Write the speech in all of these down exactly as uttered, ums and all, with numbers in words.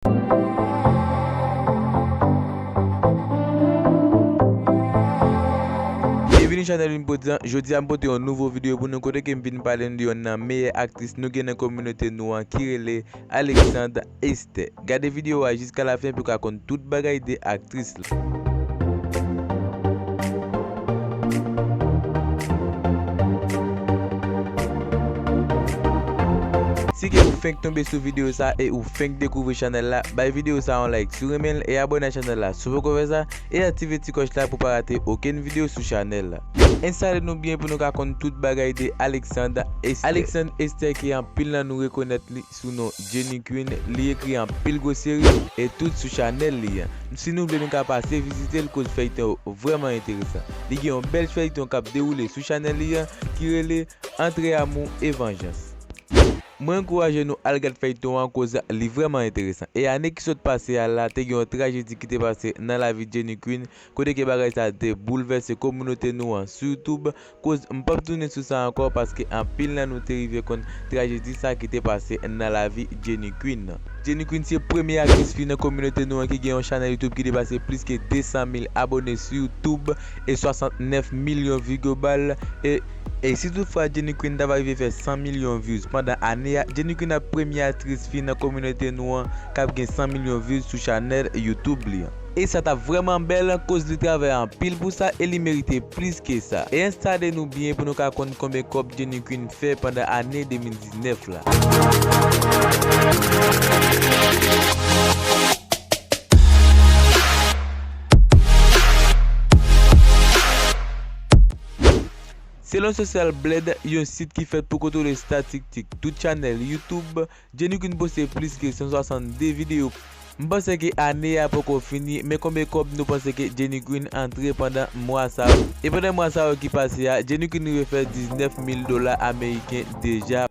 Byenvini chanèl Youn Pwodui an. Jodi a m pote yon nouvo videyo pou nou kote ke m vin pale nou de yonn nan meyè aktris nou gen nan kominote nou an ki rele Alexandre Esther. Gade videyo a jiska lafen pou w ka konn tout bagay de aktris la. Si ke ou fenk tonbe sou videyo sa e ou fenk dekouvri chanèl la, bay videyo sa yon like si w renmen l e abòne a chanèl la si w poko fè sa, e aktive ti klòch la pou w pa rate okenn videyo sou chanèl la. Enstale nou byen pou nou ka konn tout bagay de Alexandre Esther. Alexandre Esther ke anpil nan nou rekonèt li sou non Jenny Queen, li ekri anpil gwo seri e tout sou chanèl li an. Si nou vle nou ka pase vizite l koz fèyton yo vrèman enteresan. Li gen yon bèl fèyton k ap dewoule sou chanèl li an ki rele Entre amour et vengeance. Mwen ankouraje nou al gad fèyton an koz li vrèman enteresan. E ane ki sot pase a la, te gen yon trajedi ki te pase nan lavi Jenny Queen, kote ke bagay sa te boulvèse kominote nou an sou YouTube, koz m p ap tounen sou sa ankò paske anpil nan nou te rive konn trajedi sa ki te pase nan lavi Jenny Queen nan. Jenny Queen se premye aktris fi nan kominote nou an ki gen yon chanèl YouTube ki depase plis ke de san mil abòne sou YouTube e swasantnèf milyon vi global. E, e si toutfwa Jenny Queen ta va rive fè san milyon views pandan ane a, Jenny Queen ap premye aktris fi nan kominote nou an k ap gen san milyon views sou chanèl YouTube li an. E sa t ap vrèman bèl, koz li travay anpil pou sa e li merite plis ke sa. E enstale nou byen pou nou ka konn konbyen kòb Jenny Queen fè pandan ane de mil diznèf la. Selon Social Blade, yon sit ki fèt pou kontwole estatistik tout chanèl YouTube, Jenny Queen poste plis ke san swasannde videyo. M panse ke ane a poko fini, men konbyen kòb nou panse ke Jenny Queen antre pandan mwa sa yo? E pandan mwa sa yo ki pase a, Jenny Queen rive fè diznèf mil dola ameriken deja.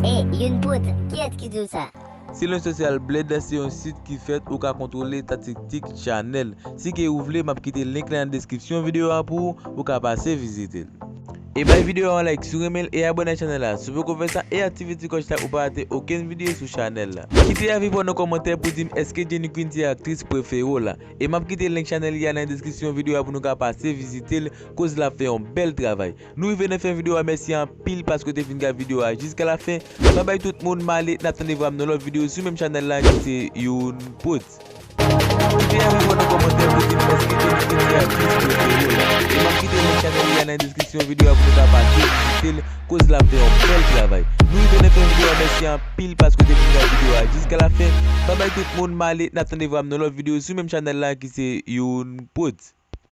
Ey, Youn Pwodui, kiyès ki di w sa? Selon Social Blade, se yon sit ki fèt ou ka kontwole estatistik chanèl. Si ke ou vle, m ap kite link la nan deskripsyon videyo a pou ou, ou ka pase vizite l. E bay videyo a yon like si w renmen l e abòne a chanèl la si w poko fè sa e aktive ti klòch la pou w pa rate okenn videyo sou chanèl la. Kite avi pa w nan kòmantè pou di m èske Jenny Queen se aktris prefere w la. E m ap kite link chanèl li a nan deskripsyon videyo a pou nou ka pase vizite l, koz l ap fè yon bèl travay. Nou rive nan fen videyo a, mèsi anpil paske w te fin gad videyo a jiska lafen. Babay tout moun, m ale, n ap tande vwa m nan lòt videyo sou menm chanèl la ki se Youn Pwodui. Kite yon mot nan kòmantè pou di m èske Jenny Queen se aktris prefere w la. E m ap kite link chanèl li a nan deskripsyon videyo a pou nou ka pase vizite l, koz l ap fè yon bèl travay. Nou rive nan fen videyo a, mèsi anpil paske w te fin gad videyo a jiska lafen. Babay tout moun, m ale, n ap tande vwa m nan lòt videyo sou menm chanèl la ki se Youn Pwodui.